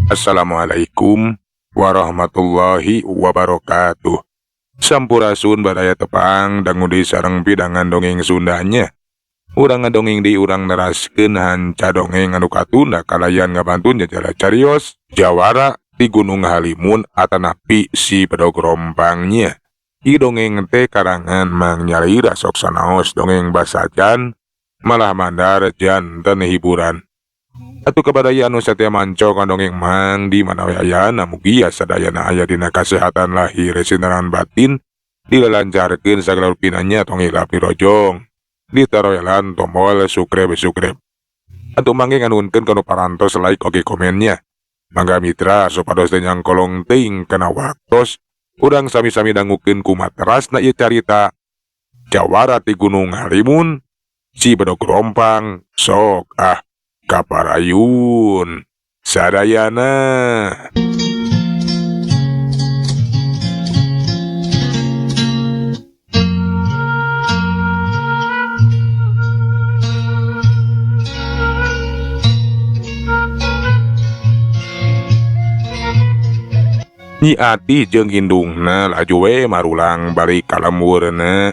Assalamualaikum warahmatullahi wabarakatuh. Sampurasun baraya tepang dangu deui sareng pidangan dongeng Sundanya. Urang ngadongeng deui urang neraskeun hanca dongeng anu katunda kalayan ngabantun jajala carios jawara di Gunung Halimun atanapi si Bedog Rompangnya. Ieu dongeng teh karangan Mang Nyalira sok sanaos dongeng basajan malah mandar janten hiburan. Atuh kabadaya anu satia manco dongeng Mang di mana we ayana mugia sadayana aya dina kasehatan lahir sinaran batin dilancarkeun sagala rupinanya tong hilap dirojong ditaroelan tombol subscribe. Atuh mangge nganuhunkeun kana parantos like oge komennya. Mangga mitra supados teu nyangkolong teuing kana waktos urang sami-sami dangukeun kumaterasna ieu carita Jawara ti Gunung Halimun si Bedog Rompang sok ah kaparayun sadayana. Nyi Atih jeung indungna laju we marulang balik ka lemburna.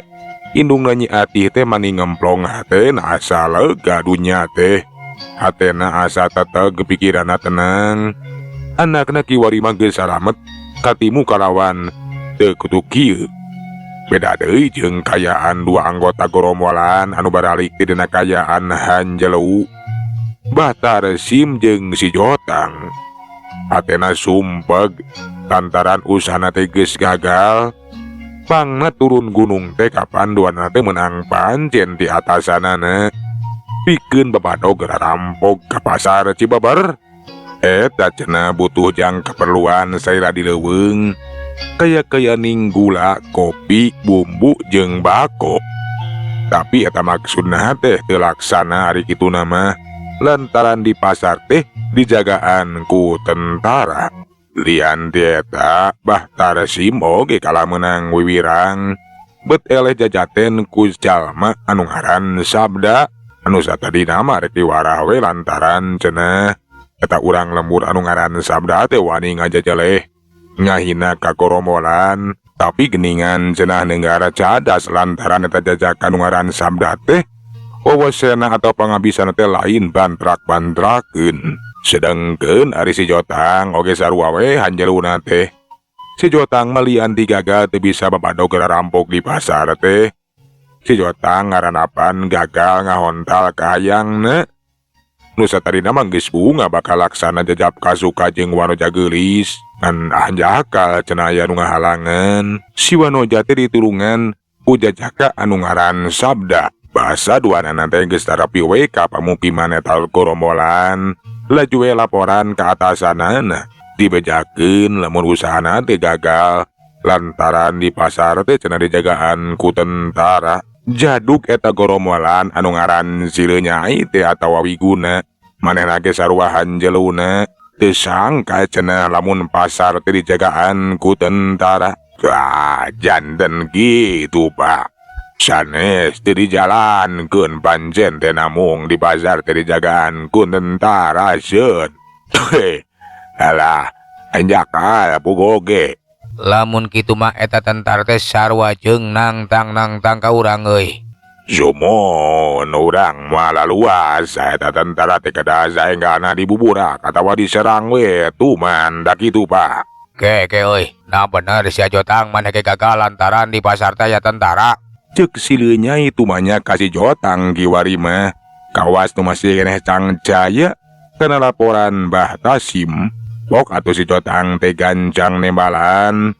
Indungna Nyi Atih teh mani ngemplong hatena asa lega dunya teh. Hatena asa teteg pikiranna tenang. Anakna kiwari mah geus salamet katimu kalawan teu kudu kieu. Beda deui jeung kayaan dua anggota gorombolan anu baralik ti dina kayaan Hanjelu. Bahtar Sim jeung si Jotang. Hatena sumpeg lantaran usahana teh geus gagal. Pangna turun gunung teh kapan duana teh meunang pancen ti atasanana. Pikeun babadog rampok ka pasar Cibeber. Eta cenah butuh jang keperluan saira di leuweung. Kaya-kaya ning gula, kopi, bumbu jeung bako. Tapi eta maksudna teh teu laksana ari kituna mah. Lantaran di pasar teh dijagaan ku tentara. Lian ti eta Bahtar Sim oge kalah meunang wiwirang. Bet eleh jajaten ku jalma anu ngaran Sabda. Anu satadina mah rek diwarah we lantaran cenah eta urang lembur anu ngaran Sabda teh wani ngajajaleh ngahina ka gorombolan. Tapi geningan cenah negara cadas lantaran eta jajakan anu ngaran Sabda teh wewesena atau pangabisan teh lain bantrak-bantrakeun. Sedengkeun ari si Jotang oge sarua we hanjeluna teh. Si Jotang melian digagal teu bisa babadog rampok di pasar teh. Si Jotang ngaranapan gagal ngahontal kahayangna. Nu satadina mah geus bunga bakal laksana jajap kasuka jeung Wanoja geulis. Ngan hanjakal cenah aya nu ngahalangan. Si Wanoja teh ditulungan ku jajaka anu ngaran Sabda. Basa duanana teh geus tarapi we ka pamukiman eta gorombolan. Laju we laporan ka atasanana. Dibejakeun lamun usahana teh gagal lantaran di pasar teh cenah dijagaan ku tentara. Jaduk eta gorombolan anu ngaran Sirenyai teh atawa Wiguna. Manehna ge sarua hanjeluna. Teu sangka cenah lamun pasar teh dijagaan ku tentara. Wah, janten kitu Pak. Sanes teu dijalankeun pancen teh namung di pasar teh dijagaan ku tentara seun. Alah, anjakal pugoge. Lamun kitu mah eta tentara teh sarua jeung nangtang-nangtang ka urang euy. Sumon urang mah laluas eta tentara teh kedah saenggana dibuburak atawa diserang we tuman da kitu Pak. Ke ke euy, nah bener sia Jotang maneh ge gagal lantaran di pasar teh aya tentara. Ceuk si Leunyai tumanya ka si Jotang kiwari mah. Kawas nu masih keneh cangcaya kana laporan Bah Tasim. Pok atuh si Jotang teh gancang nembalan.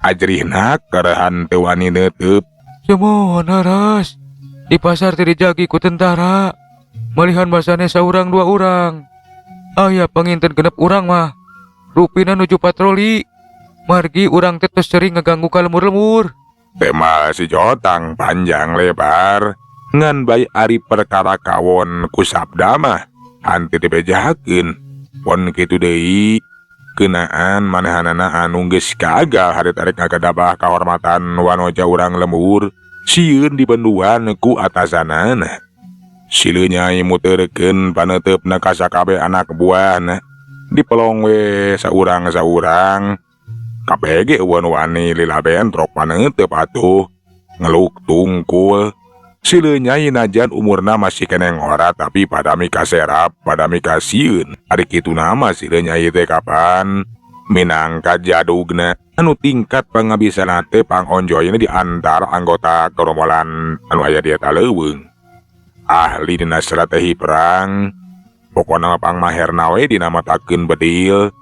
Ajrihna kerehan teu wani neuteub. Sumon haras. Di pasar teh dijagi ku tentara. Malihan basane saurang dua urang. Aya panginten genep urang mah. Rupina nuju patroli. Margi urang teh tos sering ngaganggu ka lemur-lemur. Tema si Jotang panjang lebar. Ngan bae ari perkara kawon ku Sabda mah hanteu dibejakeun. Pon kitu deui kenaan manehanana anu geus gagal harita rek ngagadabah kahormatan wanoja urang lembur sieun dibenduan ku atasanana. Si Leunyai muterkeun paneuteup na ka sakabeh anak buahna. Dipelong we saurang-saurang. Kabeh ge euweuh nu wani lila bentrok paneuteup atuh. Ngeluk tungkul. Si Lenyai najan umurna masih keneh ngora tapi pada mikaserap, pada mikasieun. Ari kituna mah si Lenyai teh kapan minangka jadugna anu tingkat pangabisana teh pangonjoyna di antara anggota gerombolan anu aya di eta leuweung. Ahli dina strategi perang, pokona mah pangmaherna we dina matakeun bedil.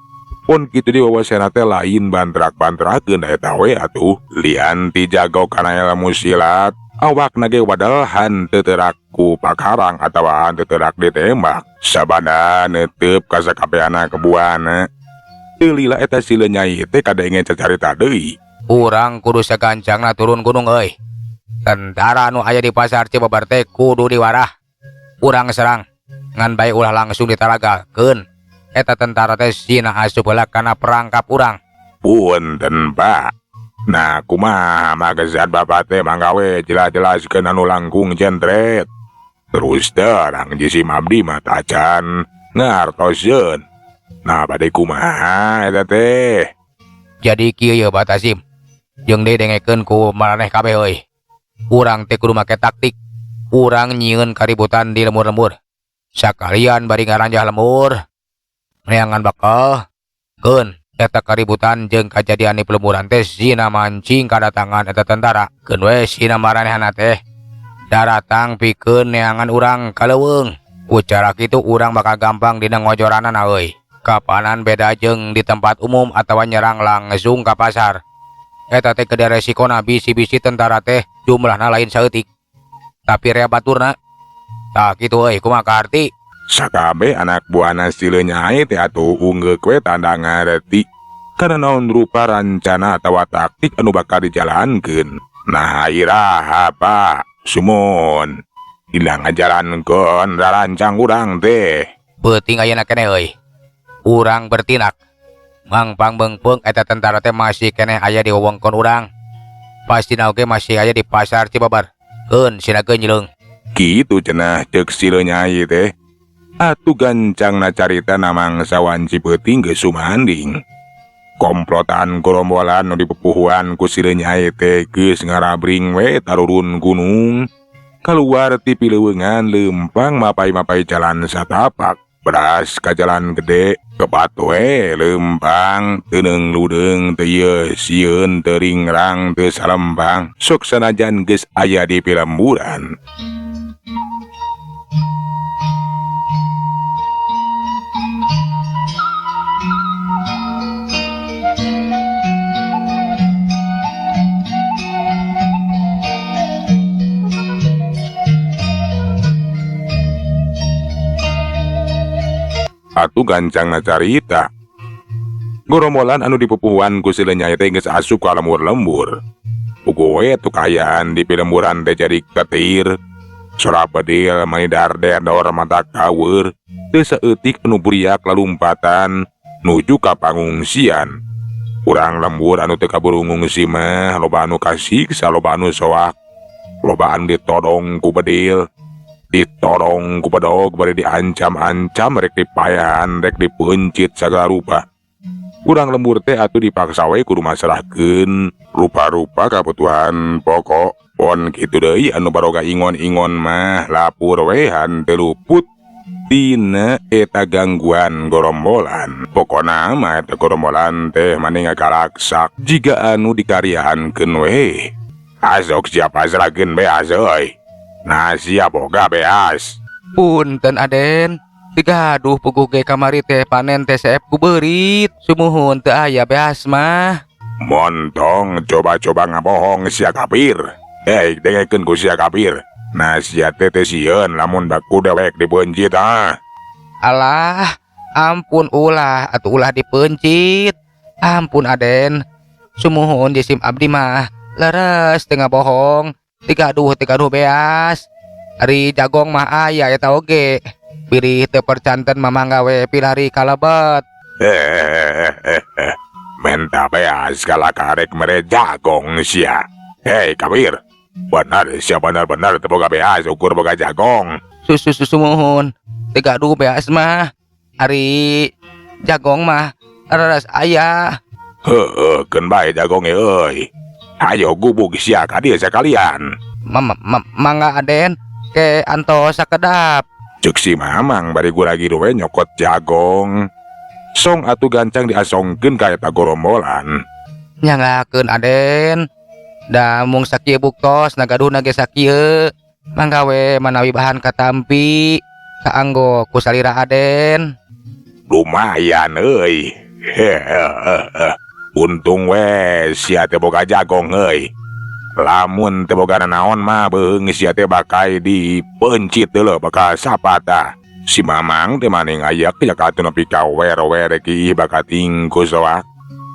Pun kitu di wawasana teh lain bantrak-bantrakeun da eta we atuh. Lian ti jago kana ilmu silat, awakna ge wadalhan teu teurak ku pakarang atawa teu teurak ditembak. Sabada neuteub ka sakabeana kebuana. Teu lila eta si Lenyai teh kadenge cacarita deui. Urang kudu sagancangna turun gunung euy. Tentara nu aya di pasar Cibeber teh kudu diwarah. Urang serang ngan bae ulah langsung ditaragalkeun. Eta tentara teh sina asup heula kana perangkap urang. Punten Pak. Nah kumaha magesan bapak teh mangga we jelas-jelaskeun anu langkung jentret. Terus terang jisim abdi mah tacan ngartoseun. Nah bade kumaha eta teh? Jadi kieu ye Pak Tasim. Jeung deui dengekeun ku maraneh kabeh euy. Urang teh kudu make taktik. Urang nyieun kaributan di lembur-lembur. Sakalian bari ngaranjah lembur. Neangan bekal. Keun eta kaributan jeung kajadian di pelemburan teh sina mancing kadatangan eta tentara. Keun we sina maranehna teh daratang pikeun neangan urang ka leuweung. Ku cara kitu urang bakal gampang dina ngojoranana euy. Kapanan beda jeung di tempat umum atawa nyerang langsung ka pasar. Eta teh gede resikona bisi-bisi tentara teh jumlahna lain saeutik. Tapi rea baturna. Tah kitu euy kumaha kaarti? Sakabeh anak buahna si Lenyai teh atuh unggeuk we tanda ngareti. Kana naon rupa rancana atawa taktik anu bakal dijalankeun. Nah iraha Pak, sumuhun. Dina ngajalankeun rarancang urang teh. Peuting ayeuna keneh euy. Urang bertindak. Mangpang beungpeung eta tentara teh masih keneh aya di wewengkon urang. Pastina oge masih aya di pasar Cibeber. Keun sina geunjleung. Kitu cenah ceuk si Lenyai teh. Atuh gancangna carita na mangsa wanci peuting geus sumanding. Komplotan gerombolan nu dipupuhuan ku si Lenyai teh geus ngarabring we tarurun gunung. Kaluar ti pileuweungan leumpang mapai-mapai jalan satapak. Beras ka jalan gede kebat we leumpang teu neung ludeung teu ieu sieun teu ringrang teu salempang. Sok sanajan geus aya di pilemburan. Atuh gancangna carita. Gorombolan anu dipupuhuan ku si Lenyai teh geus asup ka lembur-lembur. Puguh we tuh kaayaan di pilemburan teh jadi ketir. Sora bedil mani dar-der-dor mata kaweur. Teu saeutik anu buriak lalumpatan nuju ka pangungsian. Urang lembur anu teu kaburu ngungsi mah loba anu kasiksa, loba anu soak. Loba anu ditodong ku bedil. Ditodong ku bedog bari diancam-ancam rek dipayahan rek dipeuncit sagala rupa. Urang lembur teh atuh dipaksa we kudu masrahkeun rupa-rupa kabutuhan pokok. Pon kitu deui anu baroga ingon-ingon mah lapur we hanteu luput tina eta gangguan gorombolan. Pokona mah eta gorombolan teh mani ngagalaksak jiga anu dikariahankeun we. Azok siap pasrahkeun beas euy. Nah siap boga beas. Punten Aden, digaduh puguh ge kamari teh panen teh seep ku beurit. Sumuhun teu aya beas mah. Montong coba-coba ngabohong sia kapir. Dengekeun ku sia kapir. Nah sia teh teh sieun lamun baku dewek dipeuncit ah. Alah, ampun ulah atuh ulah dipeuncit. Ampun Aden. Sumuhun jisim abdi mah leres teu ngabohong. Tigaduh beas. Ari jagong mah aya eta oge. Pirih teu percanten mamang gawe pilari kalebet. Menta beas kalah karek mere jagong sia. Hei kabir, benar sia benar-benar teu boga beas ukur boga jagong. Susu susu muhun. Tigaduh beas mah. Ari Jagong mah leres aya. Heeh, keun bae jagong ge euy. Hayo gubug sia ka dieu sakalian. Mangga Aden, ke antos sakedap. Cek si Mamang bari guragi we nyokot jagong. Song atuh gancang diasongkeun ka eta gorombolan. Nyanggakeun Aden. Da mung sakieu buktos na gaduhna ge sakieu. Mangga we manawi bahan katampi kaanggo ku salira Aden. Lumayan euy. Untung we sia teh boga jagong euy. Lamun teu boga nanaon mah beuheung sia teh bakal dipeuncit deuleu bakal sapatah. Si Mamang teh maning aya atuh nepi ka wer-wer kiih bakating ku soak.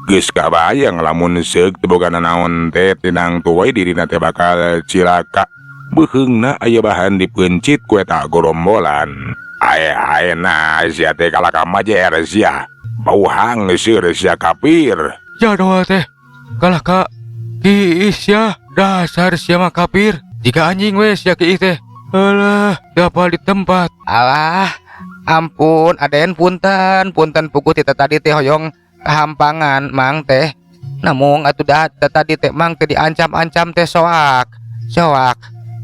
Geus kabayang lamun seug teu boga nanaon teh tinang we dirina teh bakal cilaka. Beuheungna aya bahan dipeuncit ku eta gorombolan. Ae-ae na sia teh kalah ka majer sia. Bauhang seur sia kapir. Jadwal teh kalah ka kiis sia. Dasar sia mah kapir. Jika anjing we sia kiih teh. Alah, dapal di tempat. Alah, ampun Aden, punten, punten puguh tita tadi teh hoyong kahampangan mang teh. Namung atuh da tadi teh mang teh diancam-ancam teh soak. Soak.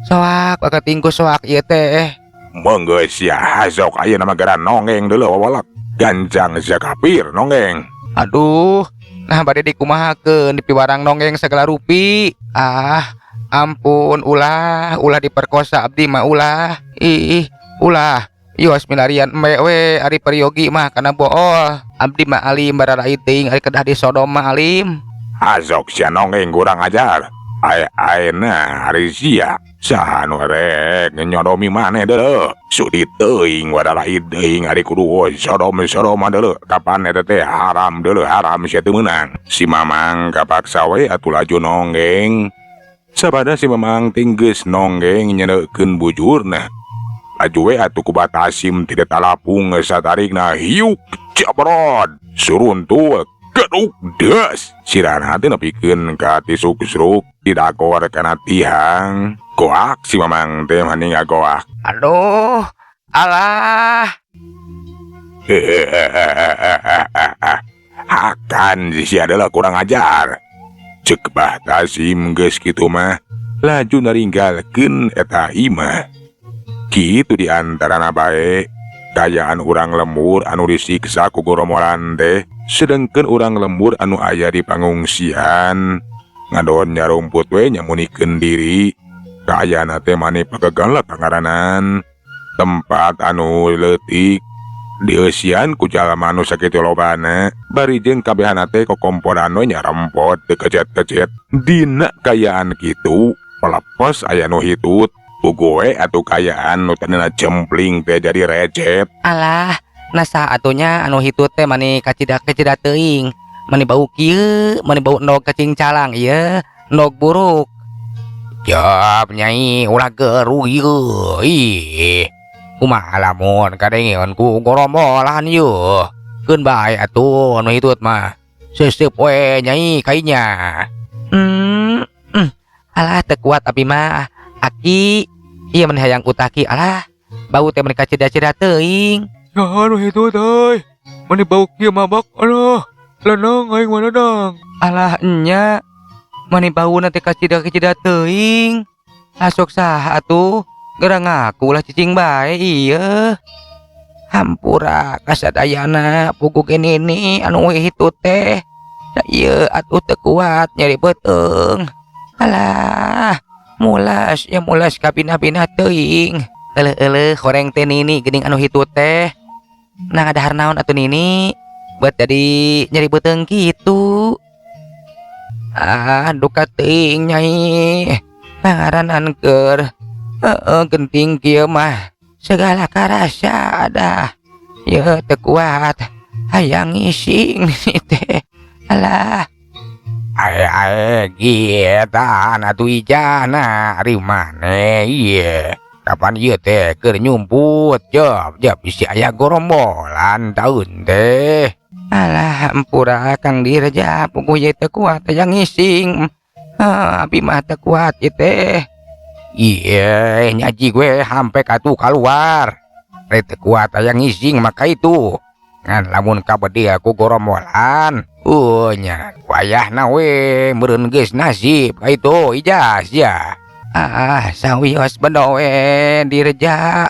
Soak bakating ku soak ieu teh. Mangga sia hazok ayeuna mah gara nongeng deuleu wawalak. Gancang sia kapir nongeng. Aduh, nah bade dikumahakeun dipiwarang nonggeng segala rupi. Ah, ampun ulah, ulah diperkosa abdi mah ulah. Ih, ulah. Yos milarian embe we ari peryogi mah kana bool. Abdi mah alim bararai teuing ari kedah di Sodom mah alim. Azok sia nongeng kurang ajar. Ae-ae na ari sia. Saha nu rek nyodomi maneh deuleu. Sudi teuing wadarai teuing ari kudu sodom sodom deuleu. Kapan eta teh haram deuleu haram sia teu meunang. Si Mamang kapaksa we atuh laju nonggeng. Sabada si Mamang tinggeus nonggeng nyeneukeun bujurna. Laju we atuh ku batasim tidak talapung satarikna hiuk jabrod. Suruntul geduk des. Sirana teh nepikeun ka tisuk-sruk didakor kana tihang. Goak si Mamang teh mani ngagoak. Aduh, alah. Hakan si adalah kurang ajar. Cek Bah Tasim geus kitu mah laju naringgalkeun eta imah. Kitu di antarana bae kayaan urang lembur anu disiksa ku goromolan teh, sedengkeun urang lembur anu aya di pangungsian ngadon nyarumput we nyamunikeun diri. Kaayaan teh mani pagegalak pangaranan tempat anu leutik dieusian ku jalma anu sakitu lobana bari jeung kabehana teh kokomporan we nyarempot teu kecet-kecet. Dina kayaan kitu pelepos aya nu hitut puguh we atuh kayaan nu tadina cempling teh jadi recet. Alah, nah saha atunya anu hitut teh mani kacida-kacida teuing, mani bau kieu, mani bau endog kacing calang ieu, endog buruk. Jap nyai ulah geru ieu. Ih, kumaha lamun kadengeun ku gorombolan ieu. Keun bae atuh anu hitut mah. Seuseup we nyai kainya. Alah teu kuat abi mah. Aki, ieu meni hayang utaki alah. Bau teh meni kacida-cida teuing. Ya anu hitut euy. Meni bau kieu mabok alah. Lenang aing mah ledang. Alah enya. Mani bauna teh kacida-kacida teuing. Asok saha atuh? Geura ngaku lah cicing bae ieu. Hampura kasadayana puguh nini anu hitut teh. Da ieu atuh teu kuat nyeri beuteung. Alah, mulas ya mulas kabina-bina teuing. Eleuh-eleuh horeng teh nini geuning anu hitut teh. Nah ngadahar naon atuh nini? Buat jadi nyeri beuteung kitu. Ah, duka teuing nyai. Pangaranan keur heeh genting kieu mah segala karasa dah. Ye teu kuat hayang ngising teh. Alah. Ae-ae gietan atuh ijana ari maneh ieu. Kapan ieu teh keur nyumput jep jep bisi aya gorombolan taun teh. Alah hampura Kang Dirja puguh ieu teu kuat hayang ngising. Ah, abi mah teu kuat ieu teh. Ieu nyaji gue hampe atuh kaluar. Rek teu kuat hayang ngising maka itu. Ngan lamun kabedil ku gorombolan, nya wayahna we meureun geus nasib ka itu ijas ya. Ah, sawios bendo we direja.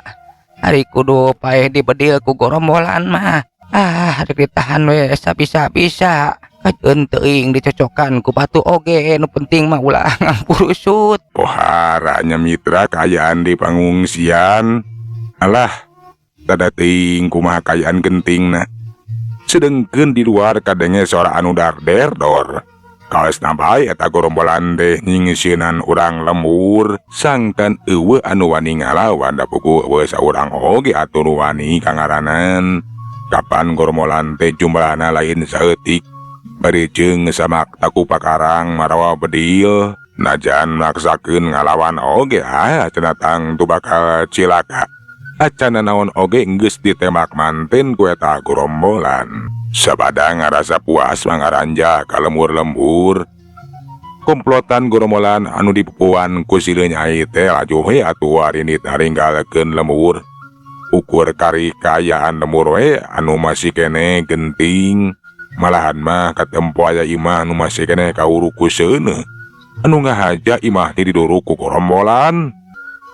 Ari kudu paeh dibedil ku gorombolan mah. Ah, rek ditahan we sabisa-bisa. Kajeun teuing dicocokan ku batu oge, nu penting mah ulah ngampurusut. Pohara nya mitra kaayaan di pangungsian. Alah, tada teuing kumaha kaayaan gentingna. Sedengkeun di luar kadenge sora anu darder dor. Kaosna bae eta gorombolan teh nyingsieunan urang lembur, sangkan euweuh anu wani ngalawan da puguh euweuh saurang oge atuh nu wani kangaranan. Kapan gorombolan teh jumlahna lain saeutik. Bari jeung samakta ku pakarang marawa bedil, najan maksakeun ngalawan oge ah cenah tangtu bakal cilaka. Acan nanaon oge geus ditembak manten ku eta gorombolan. Sabada ngarasa puas mangaranja ka lembur-lembur. Komplotan gorombolan anu dipupuan ku si Nyai teh laju we atuh arinit naringgalkeun lembur. Ukur kari kaayaan lembur we anu masih keneh genting. Malahan mah katempo aya imah anu masih keneh kauruk ku seuneuh. Anu ngahaja imah teh diduruk ku gorombolan.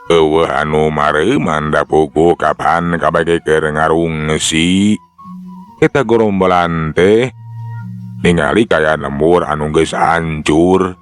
Euweuh anu mareuman da puguh kapan kabage keur ngarungsi. Eta gorombolan teh ningali kaayaan lembur anu geus hancur.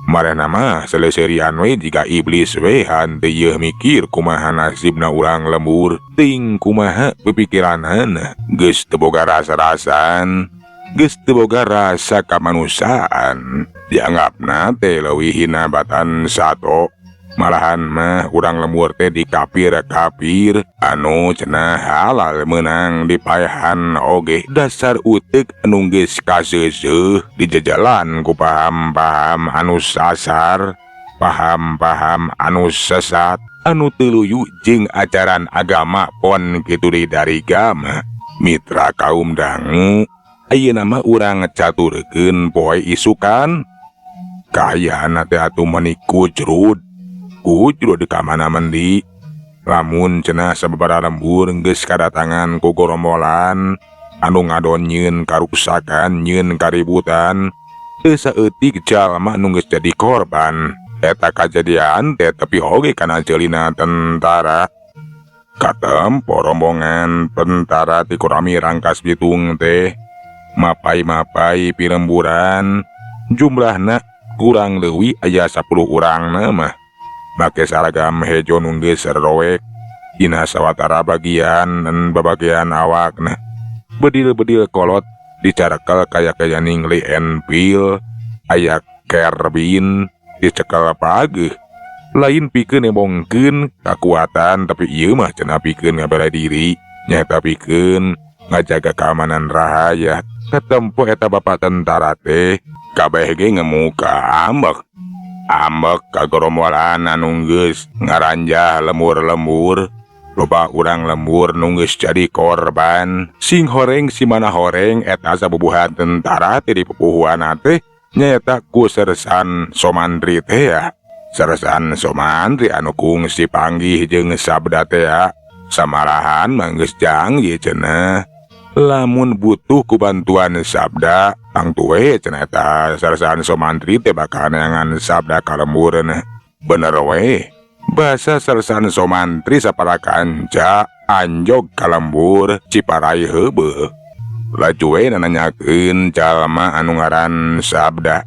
Marehna mah seleuserian we jiga iblis we hanteu yeuh mikir kumaha nasibna urang lembur. Teuing kumaha pipikiranana geus teu boga rasa-rasan. Geus teu boga rasa kamanusiaan. Dianggapna teh leuwih hina batan sato. Malahan mah urang lembur teh dikapir-kapir anu cenah halal meunang dipaehan oge. Dasar uteuk anu geus kaseuseuh dijajalan ku paham-paham anu sasar, paham-paham anu sesat, anu teu luyu jeung ajaran agama pon kitu deui dari gama. Mitra kaum dangu, ayeuna mah urang caturkeun poe isukan. Kaayaan teh atuh meuni kujrud. Kujrud ka mana mendi. Lamun cenah sababaraha lembur geus kadatangan ku gorombolan anu ngadon nyieun karuksakan, nyieun kaributan, teu saeutik jalma nu geus jadi korban. Eta kajadian teh tepi oge kana ceulina tentara. Katempo rombongan tentara ti Korami Rangkas Bitung teh mapai-mapai pilemburan, jumlahna kurang leuwih aya 10 urangna mah. Make saragam hejo nu geus roek dina sawatara bagian dan babagian awakna. Bedil-bedil kolot dicarekel kaya-kayaning Lee Enfield, aya kerbin dicekel pageuh. Lain pikeun nembongkeun kakuatan tapi ieu mah cenah pikeun ngabela diri, nyaeta pikeun ngajaga keamanan rahayat. Katempo eta bapak tentara teh kabeh ge ngemuka ambek. Ambek ka gorombolan anu geus ngaranjah lembur-lembur. Loba urang lembur nu geus jadi korban. Sing horeng si mana horeng eta sabubuhan tentara teh dipupuhuanna teh nyaeta ku Sersan Somantri teh ya. Sersan Somantri anu kungsi panggih jeung Sabda teh ya. Samarahan mah geus janji cenah. Lamun butuh ku bantuan Sabda, tangtu we cenah eta Sersan Somantri teh bakal neangan Sabda ka lemburna. Bener we. Basa Sersan Somantri sapara kanca anjog ka lembur Ciparai heubeul. Laju we nanyakeun jalma anu ngaran Sabda.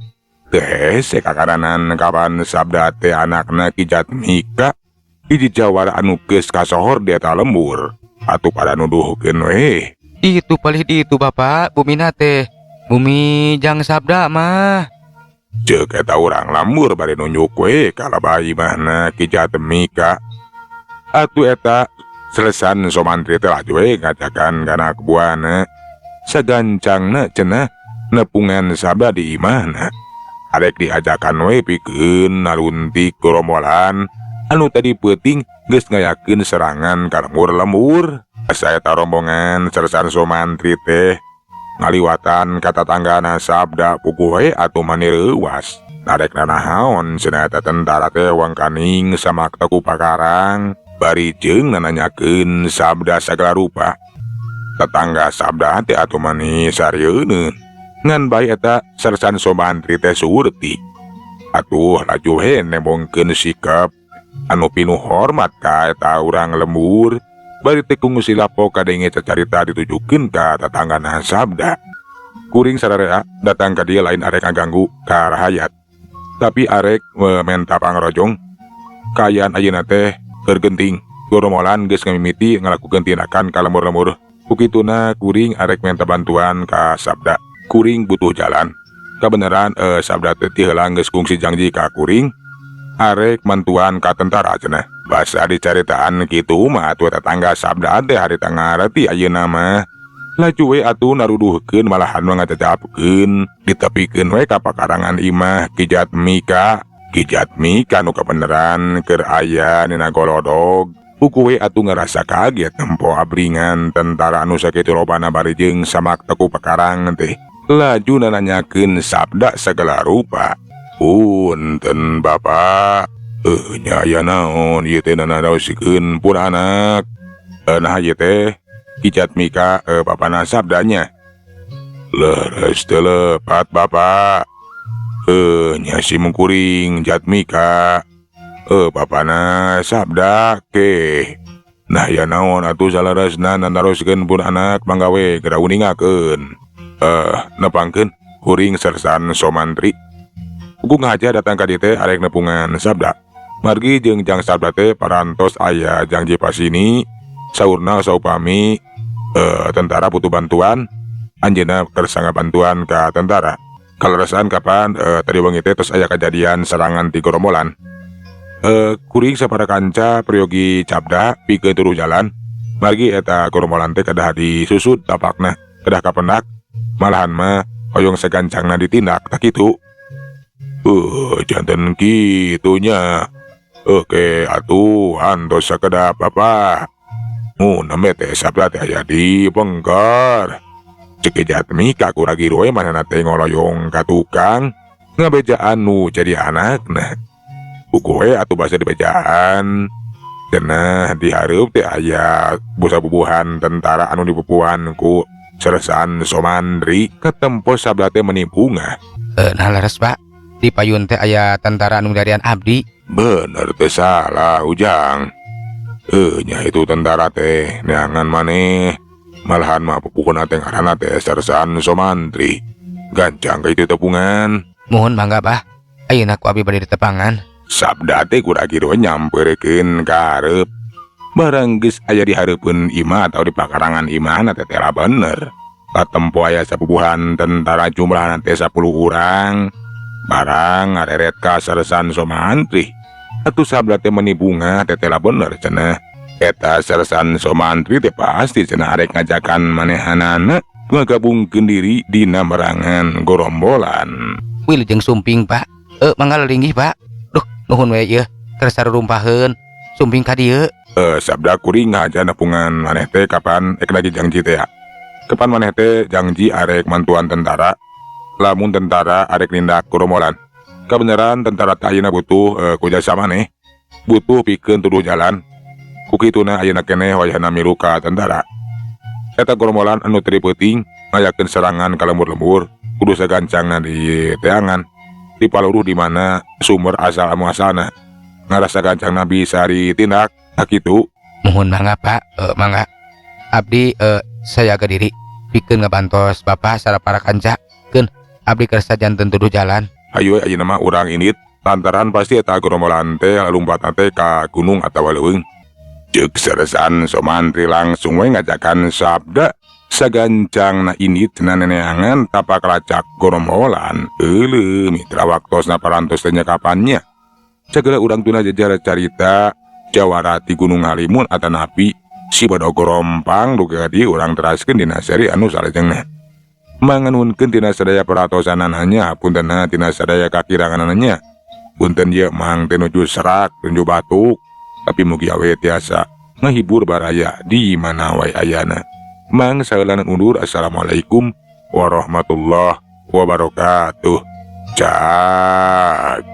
Teu hese kakaranan kapan Sabda teh anakna Ki Jatmika, hiji jawara anu geus kasohor di eta lembur. Atuh pada nuduhkeun we. Itu palih ditu bapak, bumina teh. Bumi jang Sabda mah. Ceuk eta urang lembur bari nunjuk we ka lebah imahna Ki Jatmika. Atuh eta Sersan Somantri teh laju we ngajakan kana anak buahna. Sagancangna cenah nepungan Sabda di imahna. Arek diajakan we pikeun naluntik gorombolan anu tadi peuting geus ngayakeun serangan ka lembur-lembur. Asa eta rombongan Sersan Somantri teh ngaliwatan ka tatanggana Sabda puguh we atuh mani reuwas. Narek nanahaon cenah eta tentara teh wangkaning samakta ku pakarang bari jeung nananyakeun Sabda sagala rupa. Tetangga Sabda teh atuh mani sarieun. Ngan bae eta Sersan Somantri teh surti. Atuh laju he nembongkeun sikap anu pinuh hormat ka eta urang lembur. Bari teh kungsi lapo kadenge cacarita ditujukeun ka tetanggana Sabda. Kuring sararea datang ka dieu lain arek ngaganggu ka rahayat. Tapi arek menta pangrojong. Kaayaan ayeuna teh keur genting. Goromolan geus ngamimiti ngalakukeun tindakan ka lembur-lembur. Kukituna kuring arek menta bantuan ka Sabda. Kuring butuh jalan. Kabeneran Sabda teh ti heula geus kungsi janji ka kuring arek mantuan ka tentara cenah. Basa dicaritaan kitu mah atuh tetangga Sabda teh harita ngareti ayeuna mah. Laju we atuh naruduhkeun malahan mah ngacacapkeun ditepikeun we ka pakarangan imah Ki Jatmika. Ki Jatmika nu kabeneran keur aya dina golodog. Puku we atuh ngarasa kaget nempo abringan tentara anu sakitu lobana bari jeung samak teku pakarang teh. Laju nanyakeun Sabda segala rupa. Punten Bapak, nya aya naon ieu teh nanaosikeun pun anak. Nah ieu teh Ki Jatmika bapana Sabdanya. Leres teu lepat Bapak. Nya si mungkuring Jatmika. Bapana Sabda ke. Nah ya naon atuh saleresna nanaroskeun pun anak mangga we geura uningakeun. Nepangkeun kuring Sersan Somantri. Ugu ngaja datang ka dieu teh arek nepungan Sabda. Margi jeung jang Sabda teh parantos aya janji pasini saurna saupami tentara butuh bantuan anjeunna kersa ngabantuan ka tentara. Kaleresan kapan tadi wengi teh tos aya kajadian serangan ti gorombolan. Kuring sapara kanca peryogi Cabda pikeun turu jalan. Margi eta gorombolan teh kedah disusut tapakna, kedah kapendak. Malahan mah hoyong sagancangna ditindak tak kitu. Janten kitunya. Oke atuh antos sakedap Bapak. Mun nembe teh Sabda teh aya di pengker. Cek Ki Jatmika kuragi we manehna teh ngoloyong ka tukang ngabejaan nu jadi anakna. Puguh we atuh basa dibejaan. Cenah dihareup teh aya busa bubuhan tentara anu dipupuhan ku Sersan Somantri katempo Sabda teh meni bungah. Nah leres Pak. Di payun teh aya tentara anu darian abdi. Bener teh salah Ujang. Nya itu tentara teh neangan maneh. Malahan mah pupuhna teh ngaranna teh Sersan Somantri. Gancang ka itu tepungan. Muhun mangga Bah. Ayeuna ku abdi bade ditepangan. Sabda teh kuragi we nyamperkeun ka hareup. Barang geus aya di hareupeun imah atau di pakarangan imahna teh tera bener. Katempo aya sapupuhan tentara jumlahna teh 10 urang. Barang ngareret ka Sersan Somantri. Atuh Sabda teh meni bungah teh tera bener cenah. Eta Sersan Somantri teh pasti cenah arek ngajakan manehanana ngagabungkeun diri dina merangan gorombolan. Wilujeng sumping Pak. Mangga lelinggih Pak. Duh, nuhun we ieu kersa rumpaheun. Sumping ka dieu. Sabda kuring ngaja nepungan maneh teh kapan ek lagi janji teh ya. Kapan maneh teh janji arek mantuan tentara. Lamun tentara arek nindak gorombolan. Kabeneran tentara teh ayeuna butuh ku jasa maneh. Butuh pikeun tuduh jalan. Kukituna ayeuna keneh wayahna milu ka tentara. Eta gorombolan anu teu peuting ngayakeun serangan ka lembur-lembur kudu sagancangna di teangan. Di paluruh di mana sumber asal muasalna. Ngarasa gancangna bisa ditindak sakitu. Muhun mangga Pak, mangga. Abdi sayaga diri pikeun ngabantos Bapak sareng para kanca. Keun abdi kersa janten tuduh jalan. Hayu we ayeuna mah urang indit lantaran pasti eta gorombolan teh lumpat teh ka gunung atawa leuweung. Ceuk Sersan Somantri langsung we ngajakan Sabda sagancangna indit cenah neneangan tapak lacak gorombolan. Euleuh mitra waktosna parantos teh nyakapannya. Sagala urang tuna jejar carita jawara ti Gunung Halimun atanapi si Badog Gorompang dugi ka dieu urang teraskeun dina seri anu salajengna. Manganunkeun tina sadaya peratosanananya, puntenna tina sadaya kakiranganananya. Punten ieu mang teh nuju serak, nuju batuk, tapi mugi awe tiasa ngahibur baraya di mana wae ayana. Mang saeulana undur, assalamualaikum warahmatullahi wabarakatuh. Cak.